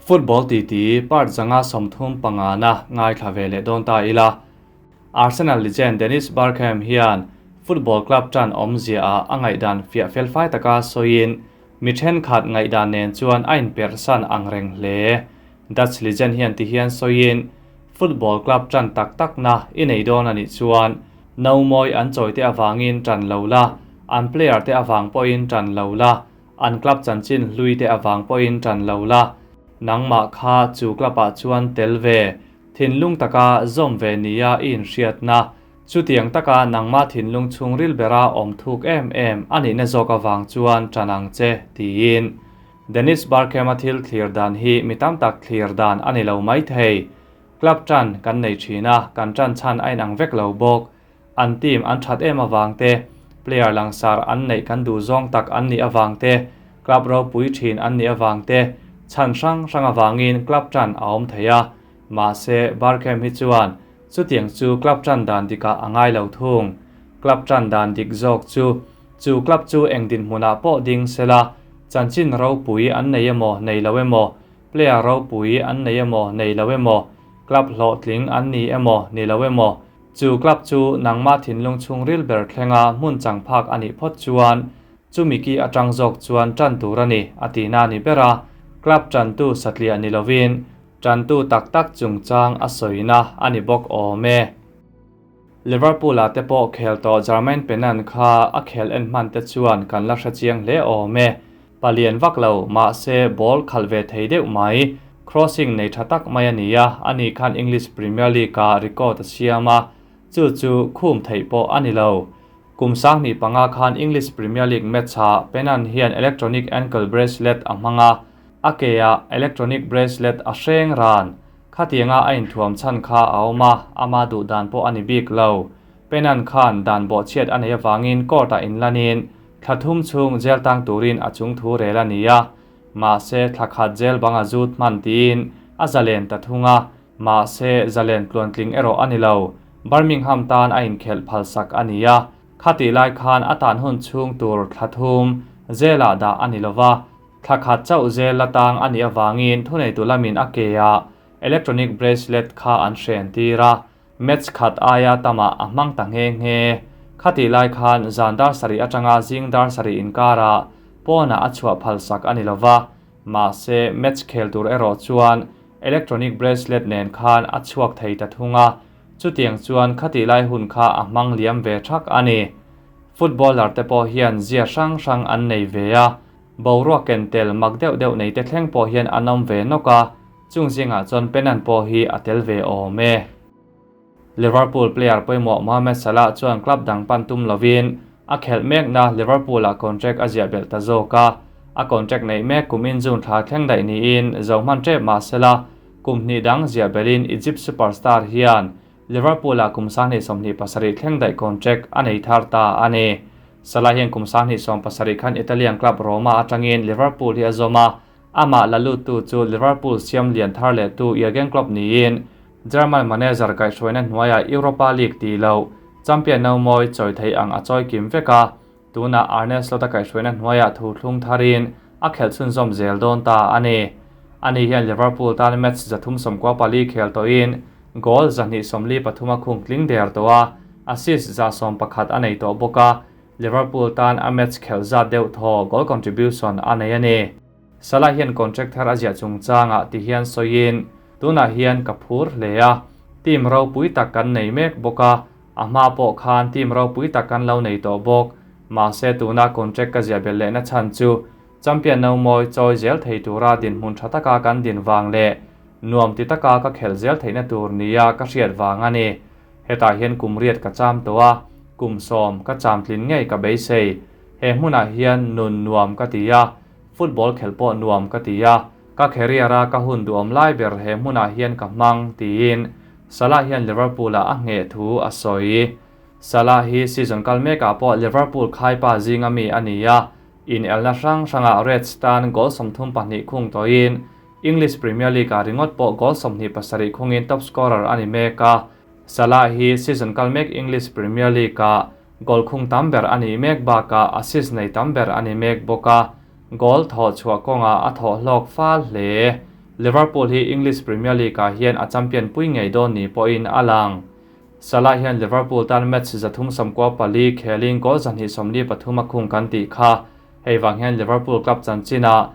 Football titi part 135 na ngaithla ve leh dawn ta ila. Arsenal legend Dennis Bergkamp hian football club tan awmzia ah a ngaihdan fiah felfai taka sawiin mi thenkhat ngaihdan nen chuan a inperhsan ang reng hle. Dutch legend hian ti hian sawiin football club tan tak tak na i nei dawn a nih chuan no mawi an chawi te avangin tan lo la, an player te avang pawhin tan lo la, an club chanchin hlui te avang pawhin tan lo la, nangmah kha chu club ah chuan tel ve, thinlung taka zawm ve nia i inhriatna, chutiang taka nangmah thinlung chhungril bera awm thuk em em a nihna zawk avang chuan tan ang che, tiin Dennis Bergkamp-a thil thlir dan hi mi tam tak thlir dan a ni lo maithei. Club tan kan nei thin a, kan tan chhan a inang vek lo bawk. An team an that em avang te, player langsar an neih kan duh zawng tak an nih avang te, club ropui thin an nih avang te, chhan hrang hrang avangin club tan a awm thei a. Mahse, Bergkamp hi chuan chutiang chu club tan dan dikah a ngai lo thung. Club tan dan dik zawk chu chu club chu eng dinhmunah pawh ding sela, chanchin ropui an nei emaw nei lo emaw, player ropui an nei emaw nei lo emaw, club hlawhtling an ni emaw ni lo emaw, chu club chu nangmah thinlung chhungril ber thlenga hmun chang phak a nih phawt chuan chumi ki atang zawk chuan tan tur a ni a tihna a ni ber a, club tantu satliah ni lovin tantu tak tak chungchang a sawina a ni bawk awm e. Liverpool ah te pawh khel tawh Jermaine Pennant kha a khel en hman te chuan kan la hre chiang hle awm e. Palian vak lo, mahse ball khalh ve thei deuh mai, crossing nei tha tak mai a ni a, ani khan English Premier League ah record a siam a, chu chu khum theih pawh a ni lo. Kum 2005 khan English Premier League match ah Pennant hian electronic ankle bracelet a hmang a, a ke ah electronic bracelet a hreng ran. Khatianga a inthuam chhan kha a awm a, ama duh dan pawh a ni bik lo. Pennant khan dan bawhchhiat a nei avangin court ah inlanin thla thum chhung jail tang turin a chung thu rel a ni a. Mahse, thla khat jail bang a zut hman tiin a zalen ta thung a, mahse, zalen tluantling erawh a ni lo. Birmingham tan a inkhelh phalsak a ni a, khatih lai khan a tan hun chhung tur thla thum jail ah dah a ni lova, thla khat chauh jail la tang a nih avangin thuneitu lamin a ke ah electronic bracelet kha an hren tir a, match khat aia tamah a hmang ta nghe nghe. Khatih lai khan zan dar sarih atanga zing dar sarih inkarah pawnah a chhuah phalsak a ni lova, mahse match khel tur erawh chuan electronic bracelet nen khan a chhuak thei ta thung a, chutiang chuan khatih lai hun kha a hmang liam ve thak a ni. Footballer te pawh hian zia hrang hrang an nei ve a, boruak ken tel mak deuh deuh nei te thleng pawh hian an awm ve nawk a, chung zingah chuan Pennant pawh hi a tel ve awm e. Liverpool player pawimawh Mohamed Salah chuan club dang pan tum lovin a khelh mekna Liverpool ah contract a ziah belh ta zawk a, a contract neih mek kumin June thla thleng daih niin zo hman tep mah sela kum hnih dang ziah belhin Egypt superstar hian Liverpool ah kum 2027 thleng daih contract a nei thar ta a ni. Salah hian kum 2017 khan Italian club Roma atangin Liverpool hi a zawm a, amah la luttu chu Liverpool siam lian thar lehtu Jurgen Klopp niin German manager kaihhruaina hnuaiah Europa League tih loh champion no mawi chawi theih ang a chawi kim vek a, tunah Arne Slot a kaihhruaina hnuaiah thu thlung tharin a khelh chhunzawm zel dawn ta a ni. Ani hian Liverpool tan match 394 khel tawhin goal 243 a khung tling der tawh a, assist 111 a nei tawh bawk a, Liverpool tan a match khelh zat deuh thaw goal contribution a nei a ni. Salah hian contract thar a ziah chungchangah ti hian sawiin, tunah hian ka phur hle a, team ropui tak kan nei mek bawk a, a hma pawh khan team ropui tak kan lo nei tawh bawk, mahse tuna contract ka ziah belh lehna chhan chu champion no mawi chawi zel thei tura dinhmun tha taka kan din vang leh nuam ti taka ka khelh zel theihna tur nia ka hriat vang a ni. Hetah hian kum riat ka cham tawh a, kum 10 ka cham tlin ngei ka beisei. He hmunah hian nun nuam ka ti a, football khelh pawh nuam ka ti a, ka career a ka hun duhawm lai ber he hmunah hian ka hmang tiin Salah hian Liverpool ah a ngheh thu a sawi. Salah hi season kal mekah pawh Liverpool khaipa zinga mi a ni a, inelna hrang hrangah Reds tan goal 32 khung tawhin English Premier League ah ringawt pawh goal 27 khungin top scorer a ni mek a. Salah hi season kal mek English Premier League ah goal khung tam ber a ni mek bakah assist nei tam ber a ni mek bawk a, goal thawh chhuah kawngah a thawh hlawk fal hle. Liverpool hi English Premier League-ah hian a champion pui ngei dawn ni pawhin a lang. Salah hian Liverpool tan match 394 khelin goal 243 a khung kan tih kha. Hei vang hian Liverpool club chanchinah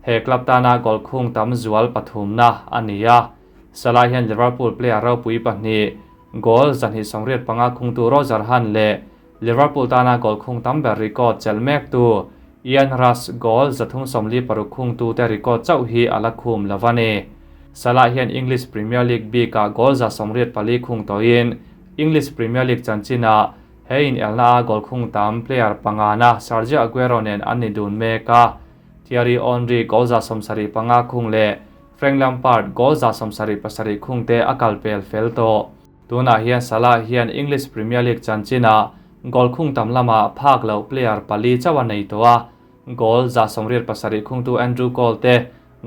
he club tana goal khung tam zual pathumna a ni a. Salah hian Liverpool player ropui pahnih, goal 285 khungtu Roger Hunt leh Liverpool tana goal khung tam ber record chelh mektu Ian Rush goal 346 khungtute record chauh hi a la khum lo a ni. Salah hian English Premier League bikah goal 184 khung tawhin English Premier League chanchinah he inelna a goal khung tam player pangana Sergio Aguero nen an ni dun mek a. Thierry Henry goal 75 khung leh Frank Lampard goal 77 khungte a kalpel fel tawh. Tunah hian Salah hian English Premier League chanchinah goal khung tam lama phak loh player pali chauh a nei tawh a. Goal 87 khungtu Andrew Cole te,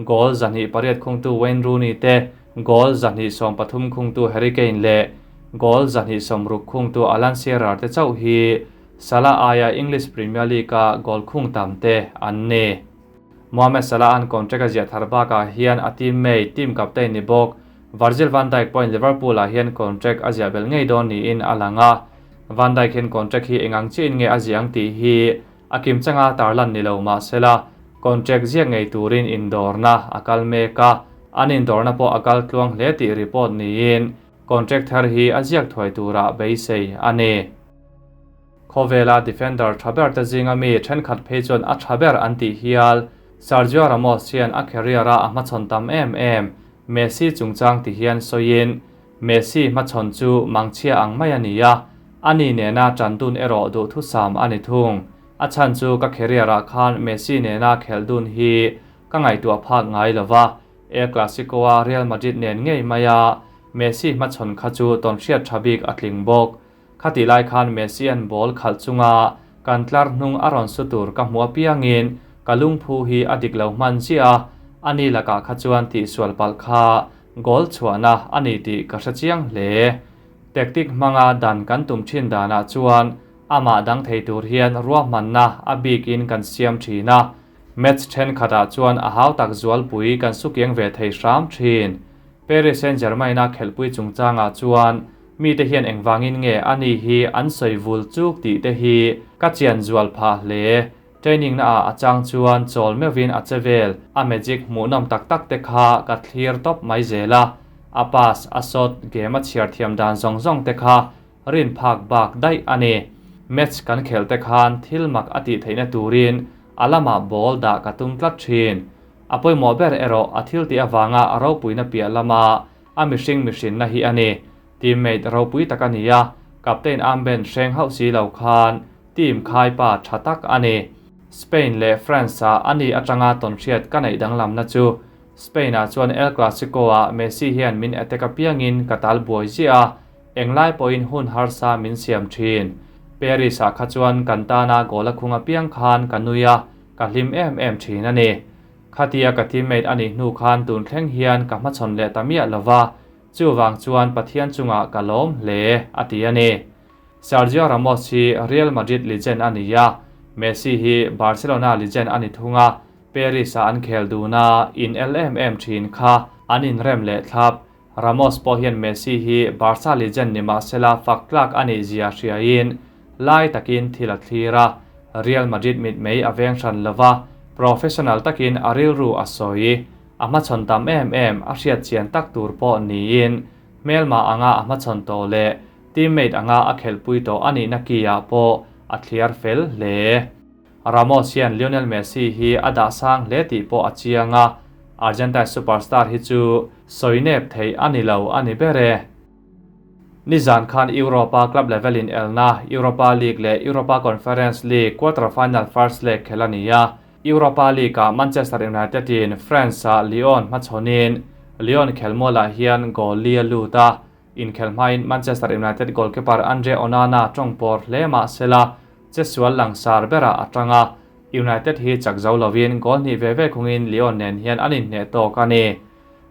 goal 208 khungtu Wayne Rooney te, goal 213 khungtu Harry Kane leh goal 260 khungtu Alan Shearer te chauh hi Salah aia English Premier League-a goal khung tam te an ni. Mohamed Salah an contract a ziah thar bakah hian a teammate, team captain ni bawk Virgil van Dijk pawhin Liverpool-ah hian contract a ziah belh ngei dawn niin a lang a. Van Dijk hian contract hi eng ang chiahin nge a ziah ang tih hi a kim changa tarlan ni lo mah sela, contract ziak ngei turin indawrna a kal mek a, an indawrna pawh a kal tluang hle tih report niin contract thar hi a ziak thuai turah beisei a ni. Khawvela defender tha ber te zinga mi thenkhat phei chuan a tha ber an tih hial. Sergio Ramos hian a career-a a hmachhawn tam em em. Messi chungchang ti hian sawiin, Messi hmachhawn chu mangchhia ang mai a ni a, ani nena tan dun erawh duhthusam a ni thung. A chhan chu ka career-ah khan Messi nena khelh dun hi ka ngaihtuah phak ngai lo va, El Clasico-a Real Madrid nen ngei maia Messi hmachhawn kha chu tawnhriat tha bik a tling bawk. Khati lai khan Messi an ball khalh chunga kan tlar hnung a rawn su tur ka hmu apiangin ka lungphu hi a dik lo hman chiah a, ani lakah kha chuan tihsual palh kha goal chhuahna a ni tih ka hre chiang hle. Tactic hmanga dan kan tum thin danah chuan amah dang thei tur hian ruahmanna a bikin kan siam thin a, match thenkhatah chuan a hau tak zualpui kan sukiang ve thei hram thin. Paris Saint-Germain-a khelhpui chungchangah chuan mite hian engvangin nge ani hi an sawi vul chuk tih te hi ka chian zual phah hle. Training na ah a chang chuan chawl meuhin a che vel, a magic hmuhnawm tak tak te kha ka thlir tawp mai zel a. A pass, a shot, game a chhiar thiam dan zawng zawng te kha rin phak bak daih a ni. Match kan khelh te khan thil mak a tih theihna turin a lamah ball dah ka tum tlat thin. A pawimawh ber erawh a thil tih avanga a ropuina piah lama a mihring mihrinna hi a ni. Teammate ropui tak a ni a, captain armband hreng hauh si lo khan team khaipa tha tak a ni. Spain leh France-ah a ni atanga tawnhriat ka neih danglamna chu Spain-ah chuan El Clasico-ah Messi hian min attack apiangin ka tal buai ziah a, englai pawhin hun harsa min siam thin. Paris-ah kha chuan kan tana goal a khung apiang khan ka nui a, ka hlim em em thin a ni. Khatia ka teammate a nih hnu khan tun thleng hian ka hmachhawn leh ta miah lo va, chuvang chuan Pathian chungah ka lawm hle, a ti a ni. Sergio Ramos hi Real Madrid legend a ni a, Messi hi Barcelona legend a ni thung a, Paris-ah an khel dun a, in el em em thin kha an inrem leh thlap. Ramos pawh hian Messi hi Barca legend ni mahsela fak tlak a nih zia hriain lai takin thil a thlir a, Real Madrid mitmei a veng hran lo va, professional takin a rilru a sawi. A hmachhawn tam em em a hriat chian tak tur pawh niin hmelma anga a hmachhawn tawh leh teammate anga a khelhpui tawh a nihna ki-ah pawh a thliar fel hle. Ramos hian Lionel Messi hi a dah sang hle tih pawh a chiang a, Argentine superstar hi chu sawi nep theih a ni lo a ni ber e. Nizan khan Europa club level in elna Europa League leh Europa Conference League quarter-final first leg khel a ni a. Europa League-ah Manchester United in France-ah Lyon hmachhawnin Lyon khelmualah hian goal li a lut a. Inkhel hmain Manchester United goalkeeper Andre Onana tawng pawr hle mah sela chesual langsar berah a tang a. United hi chak zo lovin goal hnih ve ve khungin Lyon nen hian an inhneh tawk a ni.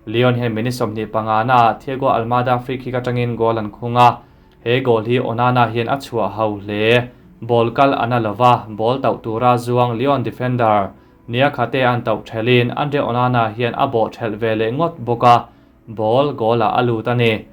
Lyon hian minute 25 naah Thiago Almada free kick atangin goal an khung a. He goal hi Onana hian a chhuah ho hle. Ball kal a na lova, ball tauh tura zuang Lyon defender. Niakhate an tauh thelin Andre Onana hian a bawh thelh ve leh ngawt bawk a, ball goal-ah a lut a ni.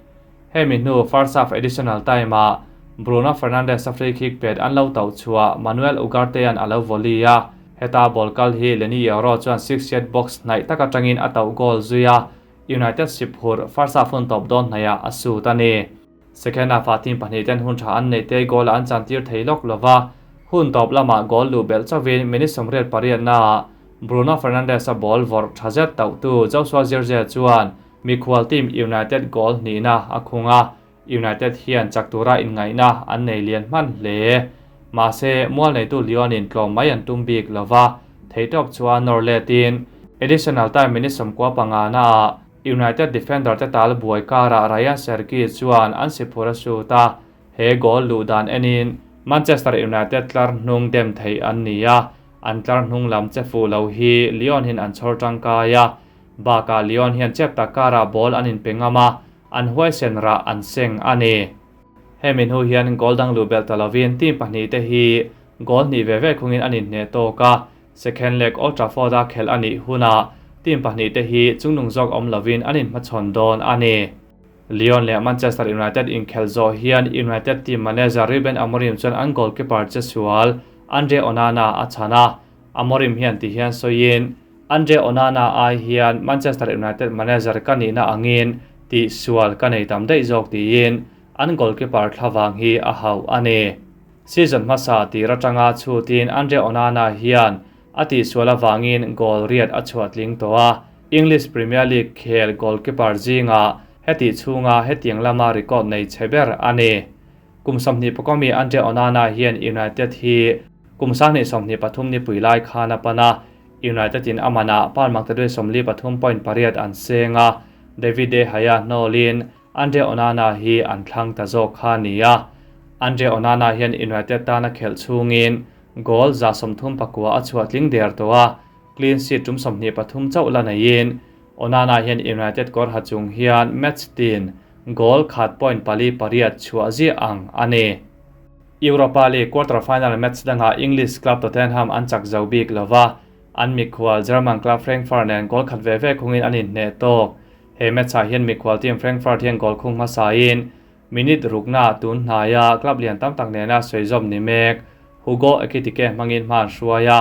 Hemi hnu first half additional time-ah Bruno Fernandes-a free kick pet an lo tauh chhuah Manuel Ugarte-a'n a lo volley a, heta ball kal hi Leny Yoro chuan six yard box hnaih tak atangin a tauh goal zui a, United sip hur first half hun tawp dawn hnaihah a sut a ni. Second half-ah team pahnih ten hun tha an neih te goal an chantir thei lawk lova, hun tawp lamah goal luh belh chauhin minute 88 naah Bruno Fernandes-a ball vawrh tha zet tauhtu Joshua Zirkzee chuan mikhual team United goal hnihna a khung a, United hian chak tura inngaihna an nei lian hman hle. Mahse, mual neitu Lyon-in tlawm mai an tum bik lova, theihtawp chuan nawr letin additional time minute 95 naah United defender te tal buai karah Rayan Cherki chuan an si phur a shoot a, he goal luh dan enin Manchester United tlar hnung dem thei an ni a, an tlar hnung lam che fu lo hi Lyon hin an chhawr tangkai a, bakah Lyon hian chep tak karah ball an inpe ngam a, an huai sen rah an seng a ni. Hemi hnu hian goal dang luh belh ta lovin team pahnih te hi goal hnih ve ve khungin an inhne tawk a, second leg Old Trafford a khelh a nih hunah team pahnih te hi chungnung zawk awm lovin an inhmachhawn dawn a ni. Lyon leh Manchester United inkhelh zawh hian United team manager Ruben Amorim chuan an goalkeeper che sual Andre Onana a chan a, Amorim hian ti hian sawiin Andre Onana ai hian Manchester United manager ka nihna angin ti sual ka nei tam daih zawk tiin an goalkeeper thlavang hi a hauh a ni. Season hmasa tir atanga chutin Andre Onana hian a ti sual awangin goal riat a chhuah tling tawh a, English Premier League khel goalkeeper zinga heti chhunga hetiang lama record nei che ber a ni. Kum 25 mi Andre Onana hian United hi kum 2023 ni pui lai khan a pana United in amana pound 843.8 an senga David De Gea hnawlin Andre Onana hi an thlang ta zawk kha nia. Andre Onana hian United tana khelh chhungin goal 139 a chhuah tling der tawh a, clean sheet tum 23 chauh la neiin Onana hian United kawr ha chung hian match tin goal 1.48 chhuah zia ang a ni. Europa League quarter final match danga English club Tottenham an chak zo bik lova, an mikhual German club Frankfurt nen goal khat ve ve khungin an inhne tawk. He match ah hian mikhual team Frankfurt hian goal khung hmasain minute rukna tun hnaia club lian tam tak nena sawi ni mek Hugo Ekitike hmangin hman hruaia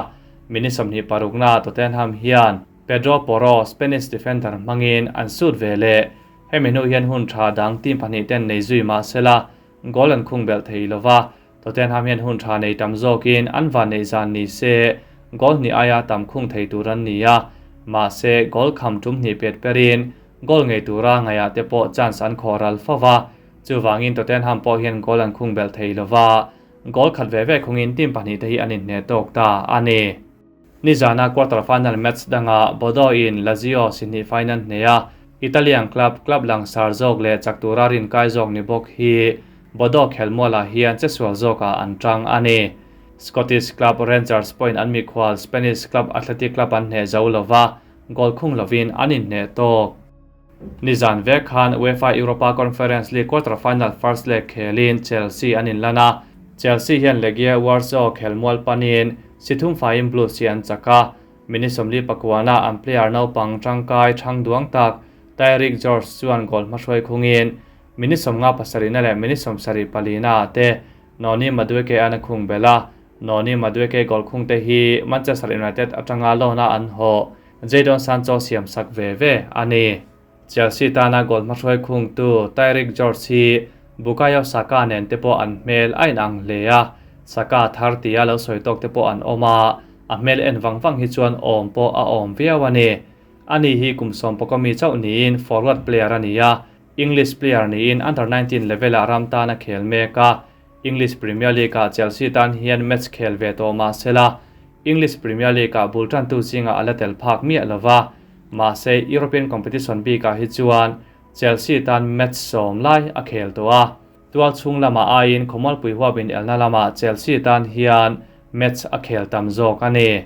minute 26na Tottenham hian Pedro Porro Spanish defender hmangin an sut ve le. Hemi hnu hian hun tha dang team pahnih ten nei zui ma sela goal an khung bel thei lova, Tottenham hian hun tha nei tam zawkin an van nei zan ni se goal ni aia tam khung thei tur an ni a, ma se goal kham tum ni pet perin goal ngei tura ngaya te pawh chance an khoral fova, chuwangin Tottenham pawh hian goal an khung bel thei lova, goal khat ve ve khungin team pahnih te hi an inhne tawk ta a ni. Nizana quarter final match danga Bodo in Lazio Sydney final hneya Italian club club lang sar zawk leh chaktura rin kai zawk ni bawk hi Bodo khelmuala hian che sual zawka an tang a ni. Scottish club Rangers point an mikhual Spanish club Athletic Club an hne zo lova, goal khung lovin an inhne tawk. Nizan ve khan UEFA Europa Conference League quarter final first leg khelin Chelsea an inlana. Chelsea hian Legia Warsaw khelmual panin sithum faim Blues hi an chaka minute 49na an player naupang tangkai thang duang tak Tyrick George chuan goal hmahruai khungin minute 57na leh minute 74na te Noni Madueke an khung bela. Noni Madueke goal khung te hi Manchester United atanga lona an ho Jadon Sancho siam sak ve ve ani. Chelsea tana goal hmahruai khung tu Tyrick George hi Bukayo Saka nen te pawh an hmel a inang hle a, Saka thar tia lo sawi tawk te pawh an awm a, a hmel en vang vang hi chuan awm pawh a awm viau a ni. Ani hi kum 11 mi chauh niin forward player a ni a, English player niin under 19 level ah ram tan a khel mek a. English Premier League ah Chelsea tan hian match khel ve tawh mah sela English Premier League ah bul tan tu zinga ala tel phak miah lova, mahse European competition bikah hi chuan Chelsea tan match 10 lai a khel tawh a, tual chhung lama aiin khawmualpui huapin elna lama Chelsea tan hian match a khel tam zawk a ni.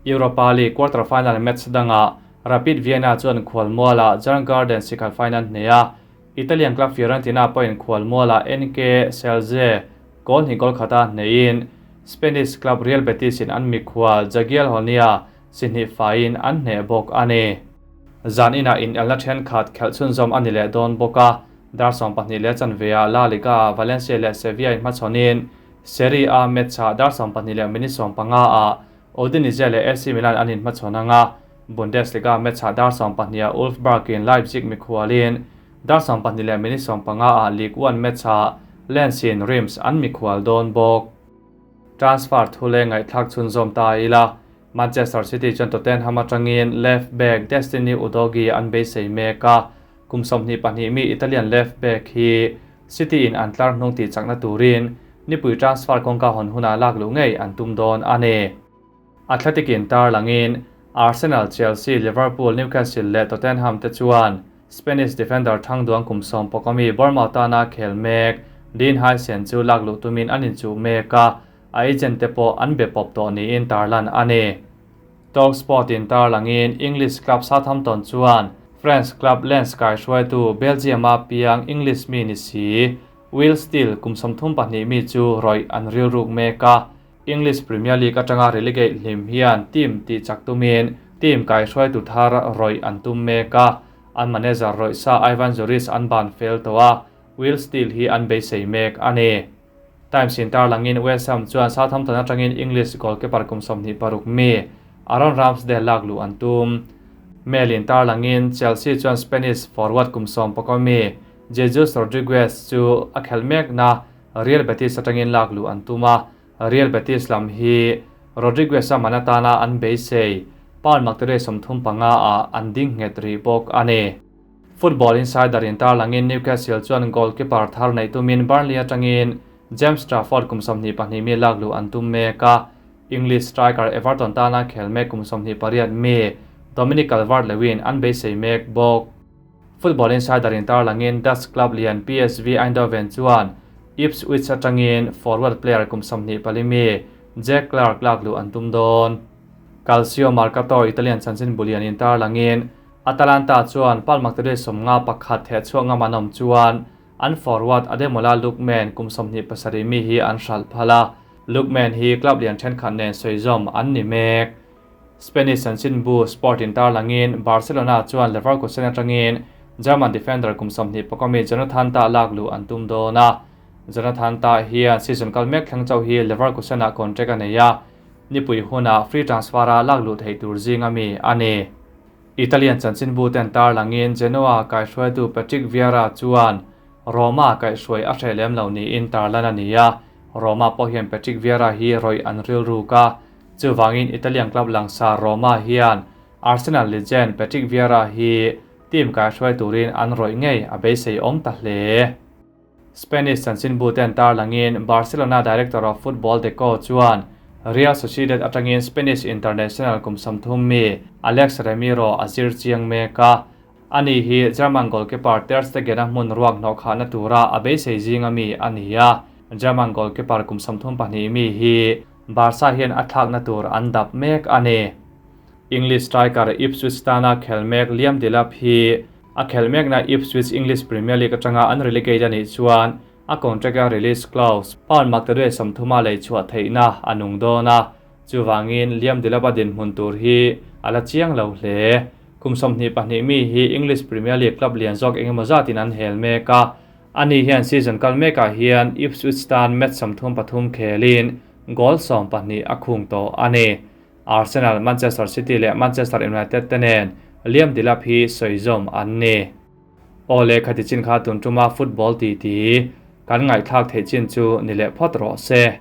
Europa League quarter final match danga Rapid Vienna chuan khualmuala Djurgården sikhal final hneia Italian club Fiorentina pawhin khualmuala NK Celje goal hnih goal khata hneiin Spanish club Real Betis in an mikhual Jagiellonia. Si hnih faiin an hneh bawk a ni. Zan inah inelna thenkhat khelh chhunzawm a ni leh dawn bawk a, dar 12 leh chanveah La Liga-ah Valencia leh Sevilla inhmachhawnin Serie A match-ah dar 12 leh minute 15 ah Udinese leh AC Milan an inhmachhawn ang a, Bundesliga match-ah dar 12 ah Wolfsburg-in Leipzig mikhualin dar 12 leh minute 15 ah Ligue 1 match-ah Lens-in Reims an mikhual dawn bawk. Transfer thu leh ngaihthlak chhunzawm ta ila, Manchester City chuan Tottenham atangin left back Destiny Udogie an beisei mek a, kum 22 mi Italian left back hi City in an tlar hnung tih chakna turin nipui transfer kawngka hawn hunah lak luh ngei an tum dawn a ni. Athletic in tarlangin Arsenal, Chelsea, Liverpool, Newcastle leh Tottenham te chuan Spanish defender thangduang kum 11 mi Bournemouth tana khel mek Dean Huijsen chu lak luh tumin an inchuh mek a, a agent te pawh an be pawp tawh niin tarlan a ni. Talksport in tarlangin English club Southampton chuan French club Lens kaihruaitu Belgium-a piang English mi ni si Will Still kum 32 mi chu rawih an rilruk mek a, English Premier League atanga relegate hlim hian team tih chak tumin team kaihruaitu thar rawih an tum mek a, an manager rawih sa Ivan Juric an ban fel tawh a, Will Still hi an beisei mek a ni. Times in tarlangin West Ham chuan Southampton atangin English goalkeeper kum 26 mi Aaron Ramsdale lak luh an tum. Mail in tarlangin Chelsea chuan Spanish forward kum 11 mi Jesus Rodriguez chu a khel mek na Real Betis atangin lak luh an tum a, Real Betis lam hi Rodriguez a manatana an beisei pound maktaduai 35 a an ding nghet ri bawk a ni. Football Insider in tarlangin Newcastle chuan goalkeeper thar nei tumin Burnley atangin James Trafford kum 22 mi lak luh an tum mek a, English striker Everton tana khel mek kum 28 mi Dominic Calvert-Lewin an beisei mek bawk. Football Insider in tarlangin Dutch club lian PSV Eindhoven chuan Ipswich atangin forward player kum 24 mi Jack Clark lak luh an tum dawn. Calcio Mercato Italian chanchin bulian in tarlangin Atalanta chuan pound maktaduai 51 he chuak nga manom chuan an forward Ademola Lookman kum 27 mi hi an hral phala. Lookman hi club lian thenkhat nen soizawm an ni mek. Spanish chanchin bu Sport in tarlangin Barcelona chuan Leverkusen atangin German defender kum 21 mi Jonathan Tah lak luh an tum dawn a. Jonathan Tah hian season kal mek thleng chauh hi Leverkusen ah contract a nei a, nipui huna free transfer a lak luh thei tur zinga mi a ni. Italian chanchin bu ten tarlangin Genoa kaihruaitu Patrick Vieira chuan Roma kaihruai a hre lem lo niin tarlan a ni a, Roma pawh hian Patrick Vieira hi rawih an rilruk a, chuwangin Italian club langsar Roma hian Arsenal legend Patrick Vieira hi team kaihruai turin an rawih ngei a beisei awm ta hle. Spanish chanchin bu ten tarlangin Barcelona director of football Deco chuan Real Sociedad atangin Spanish international kum 30 mi Alex Remiro a zir chiang mek a, ani hi German goalkeeper Ter Stegen a hmun ruak hnawh khahna tura a beisei zinga mi a ni a, German goalkeeper kum 32 mi hi Barca hian a thlakna tur an dap mek a ni. English striker Ipswich tana khel mek Liam Delap hi a khel mek na Ipswich English Premier League atanga an relegate ani chuan a contract a release clause pound maktaduai 30 lei chhuah theihna anung dawn a, chuwangin Liam Delap a din hmun tur hi ala chiang lo hle. Kum 22 mi hi English Premier League club lian zawk engemaw zatin an hel mek a, ani hian season kal mekah hian Ipswich tan match 33 khelin goal 12 a khung tawh a ni. Arsenal, Manchester City leh Manchester United te nen Liam Delap hi soizawm an ni. Ole khati chin kha tun tuma football ti ti kan ngaihthlak thei chin chu ni leh phawt rawh se.